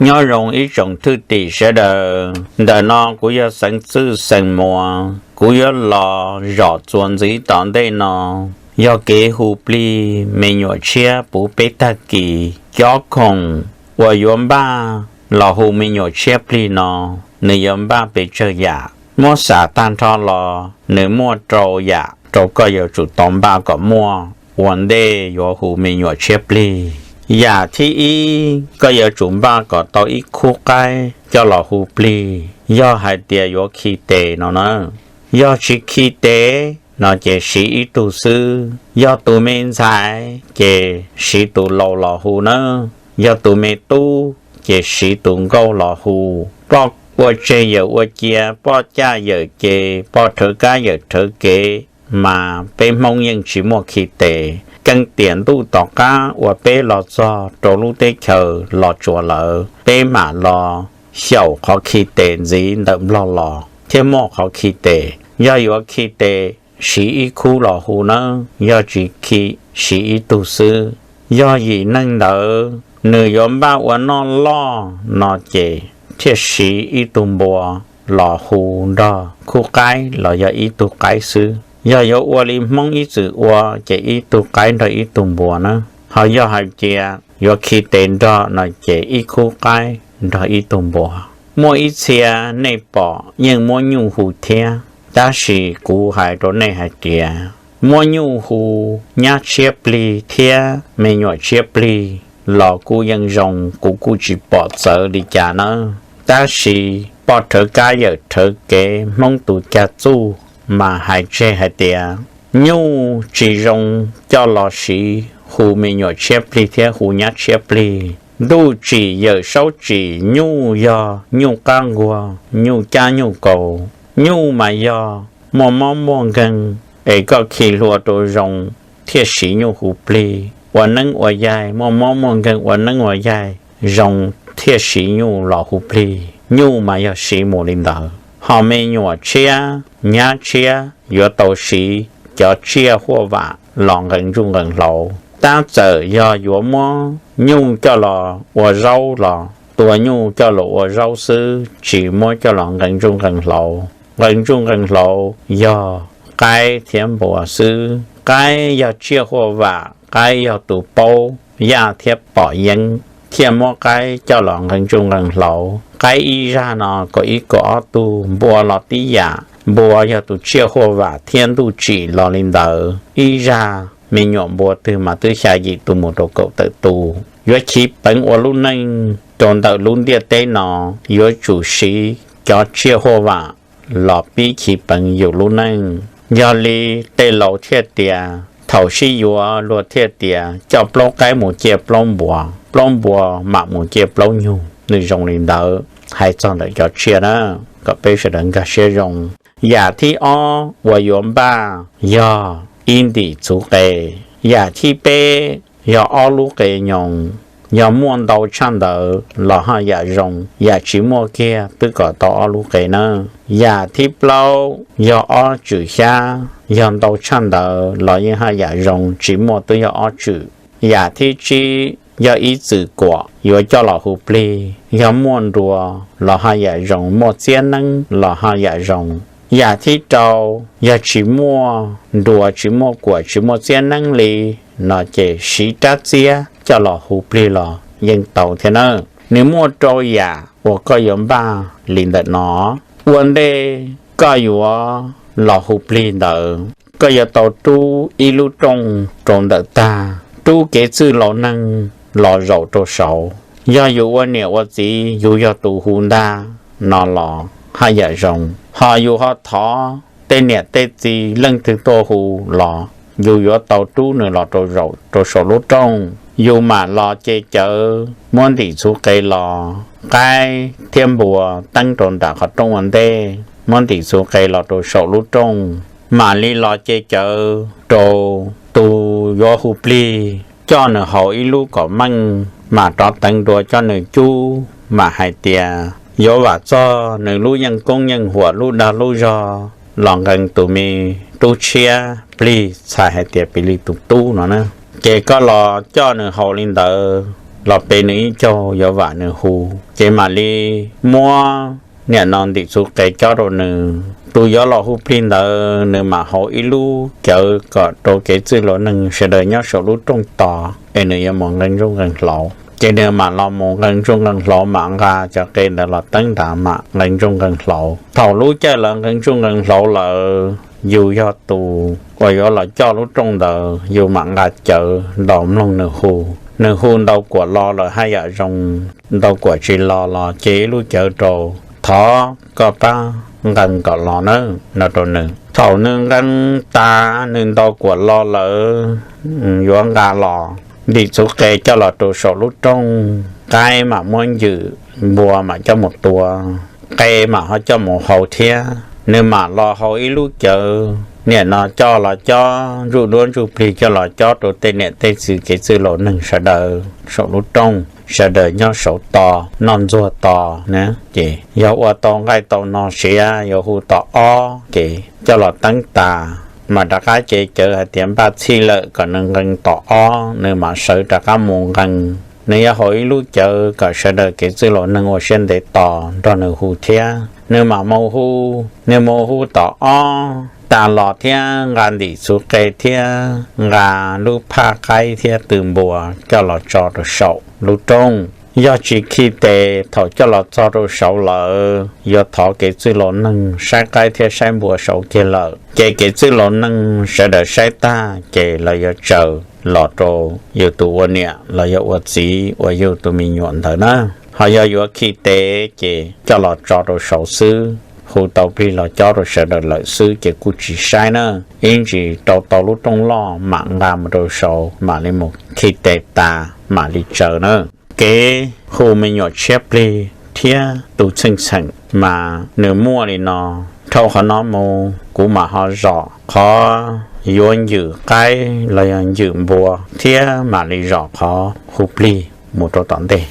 Nyob zoo ib tsoom thwj tim sawv daws, ntawm no kuv yog Xeev Txwj xeem Muas, kuv yuav los zom txuas ntxiv tom ntej no yog kev hu plig me nyuam tshiab puv peb tag kis. Cov khoom uas yuav npaj los hu me nyuam tshiab plig no, nws yuav npaj pes tsawg yam. Muab xav tag nrho los nws muaj rau yam rau koj yuav tsum tau npaj kom muaj ua ntej yuav hu me nyuam tshiab plig. Yam thib ib koj yuav tsum npaj kom tau ib khub qaib coj los hu plig yog hais tias yuav khi tes no na. Yog tsis khi tes no ces siv ib tug xwb. Yog tus me ntxhais ces siv tus laus los hu nawb. Yog tus me tub ces siv tus nkauj los hu. Poj ua tseg yawm ua cia, poj caj yawm ce, poj rhawv kab yawm rhawv kev, mas peb Hmoob yeej tsis muaj khi tes. Keeb tiam ntuj tom qab uas peb los txog rau lub teb chaws Los Tsuas lawm, peb mam los xyaum qhov khi tes ntxiv ntawm Nplog los thiaj muaj qhov khi tes. Yog yuav khi tes siv ib khub los hu nawb, yog tsis khi siv ib tug xwb. Yog yim neeg ntawd nws yuav npaj ua noj loj no ces thiaj siv ib tug npua los hu nrog khub qaib los yog ib tug qaib xwb. Yog yuav ua li Hmoob ib txwm ua ces ib tug qaib nrog ib tug npua na. Ho yog hais tias yuav khi tes nrog no ces ib khub qaib nrog ib tug npua. Muaj ib txhia nej pom yeej muab nyuj hu thiab, tab sis kuv hais rau nej hais tias muab nyuj hu nyab tshiab plig thiab me nyuam tshiab plig los kuj yeej zoo, kuv kuj tsis pom txawv li cas nawb. Tab sis poj rhawv kab yawm rhawv kev, Hmoob tus cag txuj mas hais tseg hais tias nyuj tsis zoo coj los siv hu me nyuam tshiab plig thiab hu nyab tshiab plig. Ntuj tsim yawm saub tsim, nyuj yog nyuj qab nquag, nyuj cab nyuj kaus. Nyuj mas yog muaj mob muaj nkeeg es koj khi hlua rau zoo thiaj siv nyuj hu plig. Ua neeb ua yaig muaj mob muaj nkeeg ua neeb ua yaig zoo thiaj siv nyuj los hu plig. Nyuj mas yog siv mus li ntawd. Ho me nyuam tshiab nyab tshiab yuav tau siv cov tsiaj huaj vam los nqee ntsuj nqee hlauv. Tab txawm yog yuav muab nyuj coj los ua zaub los tua nyuj coj los ua zaub xwb, tsis muab coj los nqee ntsuj nqee hlauv. Nqee ntsuj nqee hlauv yog qaib thiab npua xwb. Qaib yog tsiaj huaj vam, qaib yog tus paub yaj thiab pom yeeb, thiaj muab qaib coj los nqee ntsuj nqee hlauv. Qaib ib zaj no kaum ib kaum ob tug, npua los tib yam, npua yog tus tsiaj huaj vam thiab ntuj tsim los li ntawd. Ib zaj me nyuam npua twg mas twb xya yim tus mus rau kaum tawm tus. Yuav chiv peev ua lub neej rau ntawm lub ntiaj teb no, yuav tsum siv cov tsiaj huaj vam los pib chiv peev yus lub neej. Yog li tej laus thiaj tias thaum sib yuav luag thiaj tias coj plaub qaib mus ciaj plaub npua, plaub npua mam mus ciaj plaub nyuj. Nws zoo li ntawd hais txog ntawm cov tsiaj na, kom peb sawv daws nkag siab zoo. Yam thib ob uas yuav npaj yog ib ntim txhuv qe. Yam thib peb yog ob lub qe nyoos, yog muaj ntau tshaj ntawd los haj yam zoo, yam tsis muaj kiag twb kom tau ob lub qe na. Yam thib plaub yog ob tswm xyab, yog ntau tshaj ntawd los yeej haj yam zoo, tsis muaj twb yog ob tswm. Yam thib tsib yog ib txwm kuam yuav coj los hu plig, yog muaj nruas los haj yam zoo, muaj txiab neeb los haj yam zoo. Yam thib rau yog tsis muaj nruas, tsis muaj kuam, tsis muaj txiab neeb li no ces siv rab txiab coj los hu plig los yeej tau thiab nawb. Nws muaj rau yam uas koj yuav npaj li ntawm no. Ua ntej koj yuav los hu plig ntawd, koj yuav tau rub ib lub rooj rau ntawm tag, rub kev txwj laus neeg los zaum rau saud. Yog yus ua niam ua txiv, yus yog tus hu ntag no los haj yam zoo. Ho yus ho thov tej niam tej txiv leej twg tuaj hu los yus yuav tau rub nws los rau saum lub rooj. Yus mam los ce cawv muab ntim txhuv qe los, qaib thiab npua teeb rau nram qhov rooj ua ntej, muab ntim txhuv qe los rau saum lub rooj, mam li los ce cawv rau tus yuav hu plig, coj nws haus ib lub kaum meej, mam rov teev dua coj nws cub, mam hais tias yuav vam txog nws lub yeej koob yeej huam, lub dag lub zog los nqee tus me tub tshiab plig, txhais hais tias piv li tus tub no na. Ces koj los coj nws haus li ntawd, los pe nws ib caug yuav vam nws hu. Ces mam li muab niam no ntim txuv qe cob rau nws. Tus yuav los hu plig ntawd nws mam haus ib lub cawv kom rau kev txwj laus neeg sawv daws nyob saum lub rooj tos es nws yuav mus nqee ntsuj nqee hlauv. Ces nws mam los mus nqee ntsuj nqee hlauv, mam nqa cov qe ntawd los teeb nrad mam nqee ntsuj nqee hlauv. Thaum lub caij lawv nqee ntsuj nqee hlauv lawm, yus yog tus uas yuav los coj lub rooj ntawd, yus mam nqa cawv ntaus mloog nws hu. Nws hu ntau kuam los lawm haj yam zoo, ntau kuam tsis los los cia ib lub cawv rau, thov koj pab nqee kom los nawb no rau nws. Thaum nws nqee tas, nws ntau kuam los lawm, yuav nqa los, ntim txuv qe coj los rau saum lub rooj, qaib mam muab ncwm, npua mam coj mus tua, qe mam ho coj mus hau thiab. Nws mam los hau ib lub cawv, niam no coj los cob, ntsuj duab ntsuj plig coj los cob rau tej niam tej txiv kev txwj laus neeg sawv daws saum lub rooj, sawv daws nyob saud tos noj ntxuag tos na. Ces yog ua tau nqaij tau no siav yuav hu tom ob, ces coj los teeb tas, mas rov qab cev cawv hais tias npaj txhij lawm kom nws nqee tom ob, nws mam sawv rov qab mus nqee. Nws yuav haus ib lub cawv kom sawv daws kev txwj laus neeg ua siab ntev tos nrog nws hu thiab. Nws mam mus hu, nws mus hu tom ob tas los thiab nqa ntim txuv qe thiab nqa lub phaj qaib thiab tw npua coj los tso rau saum lub rooj. Yog tsis khi tes, thaum coj los txog rau saud lawm yuav thov kev txwj laus neeg saib qaib thiab saib npua saud kiag lawm, ces kev txwj laus neeg sawv daws saib tag ces lawv yuav tsaws los rau yus tus ua niam los yog ua txiv uas yug tus me nyuam ntawd na. Ho yog yuav khi tes ces coj los tso rau saud xwb, hu tau plig los cob rau sawv daws lawm xwb ces kuj tsis saib na. Ib ntsis rau tau lub rooj loj mam nqa mus rau saud mam li mus khi tes tas mam li tsaws na. Kev hu me nyuam tshiab plig thiab tus txheej txheem mas nws muaj li no. Dhau qhov no mus kuv mam ho zom qhov yuav ncwm qaib los yog ncwm npua thiab mam li zom qhov hu plig mus rau tom ntej.